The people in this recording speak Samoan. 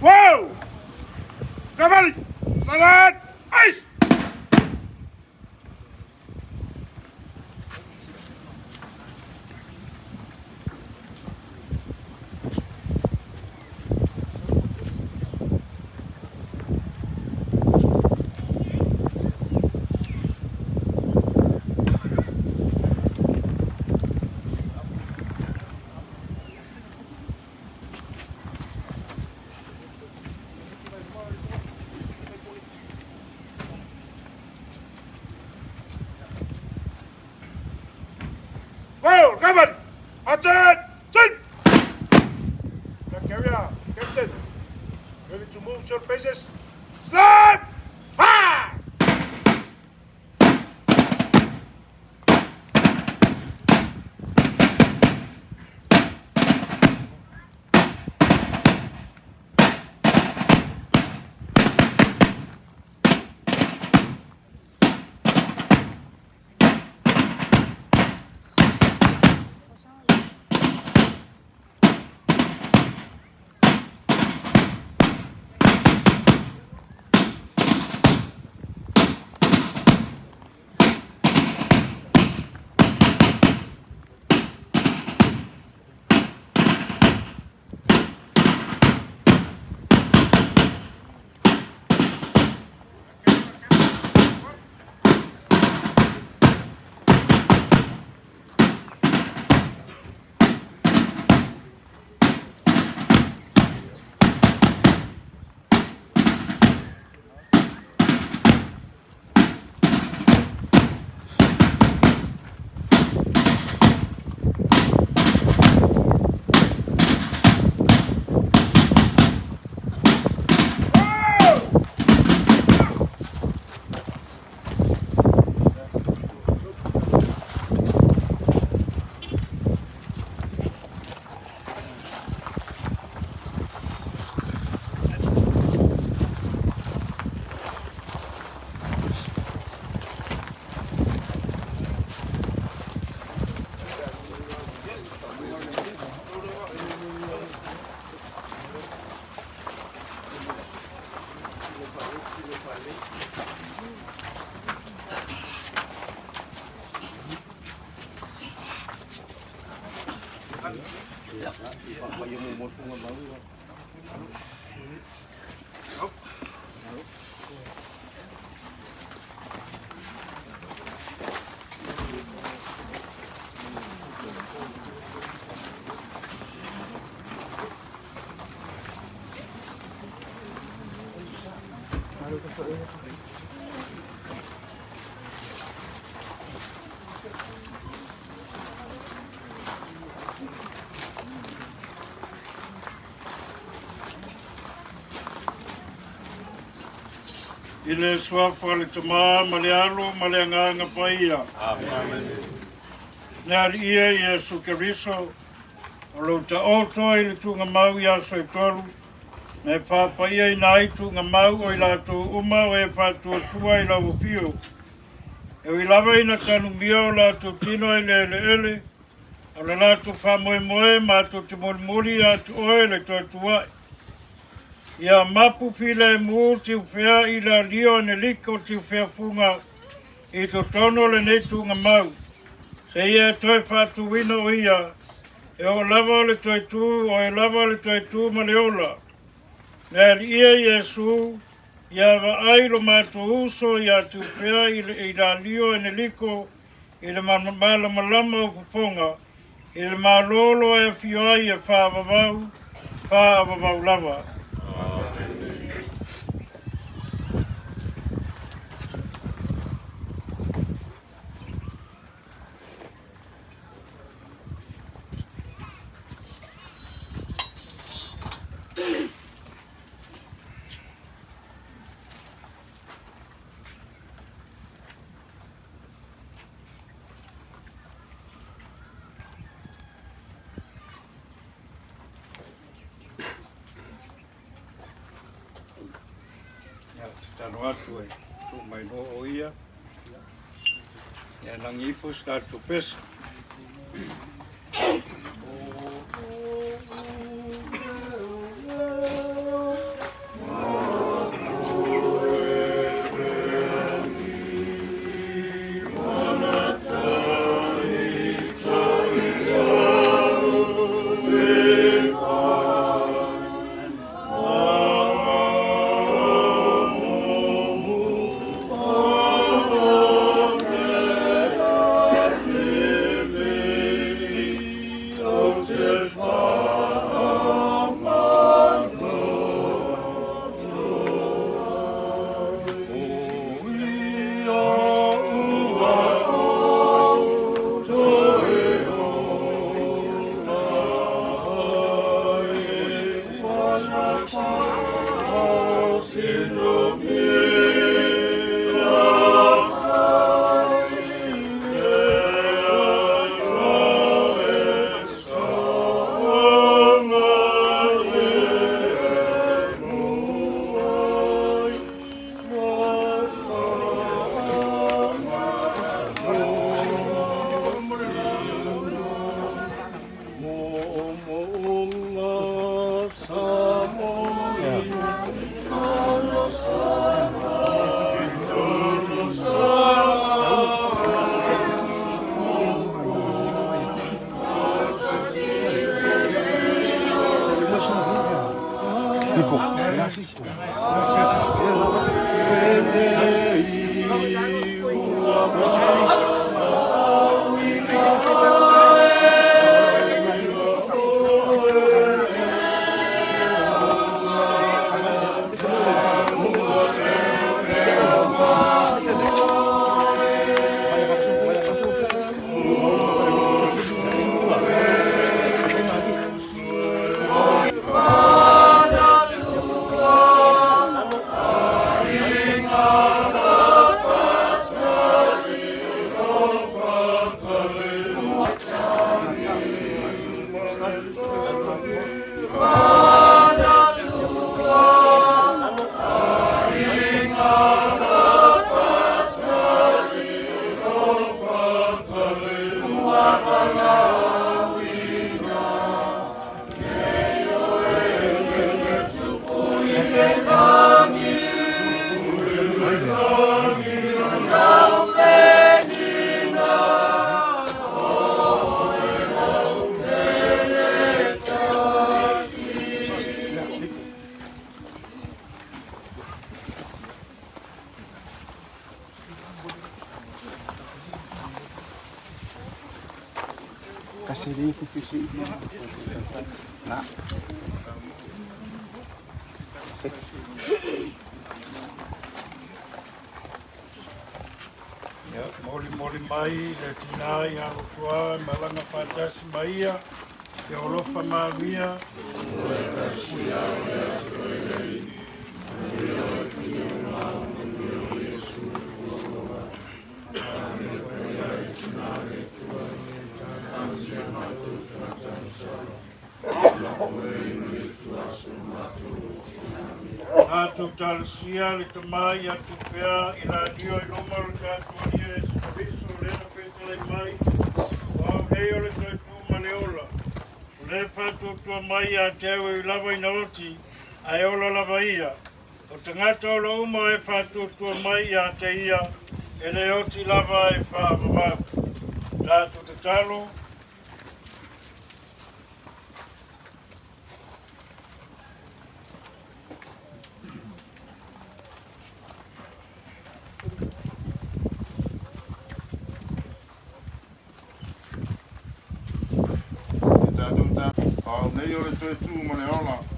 Wow! Kamali! Salat! Ice! Roll, come on! Attention! Black area, Captain. Ready to move short paces. Slap! Ha! I le Suafa o le Tama ma le Alo ma le Agaga Paia. Amen. Le Alii e Iesu Keriso, o lo o taoto ai i le tuugamau i aso e tolu, na e faapaiaina ai tuugamau o i latou uma o e faatuatua i lau afio. E ui lava ina tanumia o latou tino i le eleele, o le latou faamoemoe matou te molimoli ia te oe le toe tuuai. Ia mapu filemu Tiufea i le alio Eneliko Tiufea Fuga i totonu o lenei tuugamau, seia e toe faatuina o ia, e oo lava o le toe tu, o e lava le toe tu ma le ola. Le Alii e Iesu, ia vaai lo matou uso ia Tiufea i le alio Eneliko i le malamalama o fofoga, i le malolo e afio ai e faavavau, faavavau lava. Tatalo atu e tuu mai loa o ia. Ia lagi ifo se tatou pese. Ia, molimoli mai le tinā ia Rotoa e malaga faatasi ma ia, ia olofa manuia. Tatou talosia le Tama ia tupea i la dio i luma o le tatou Alii Iesu Keriso lea na fetalai mai, o au nei o le toe tu ma le ola. O le faatuatua mai ia te au e ui lava ina oti, ae ola lava ia. O tagata ola uma e faatuatua mai ia te ia, e le oti lava e faavavau. Tatou tatalo. E tatou ta, o au nei o le toe tu ma le ola.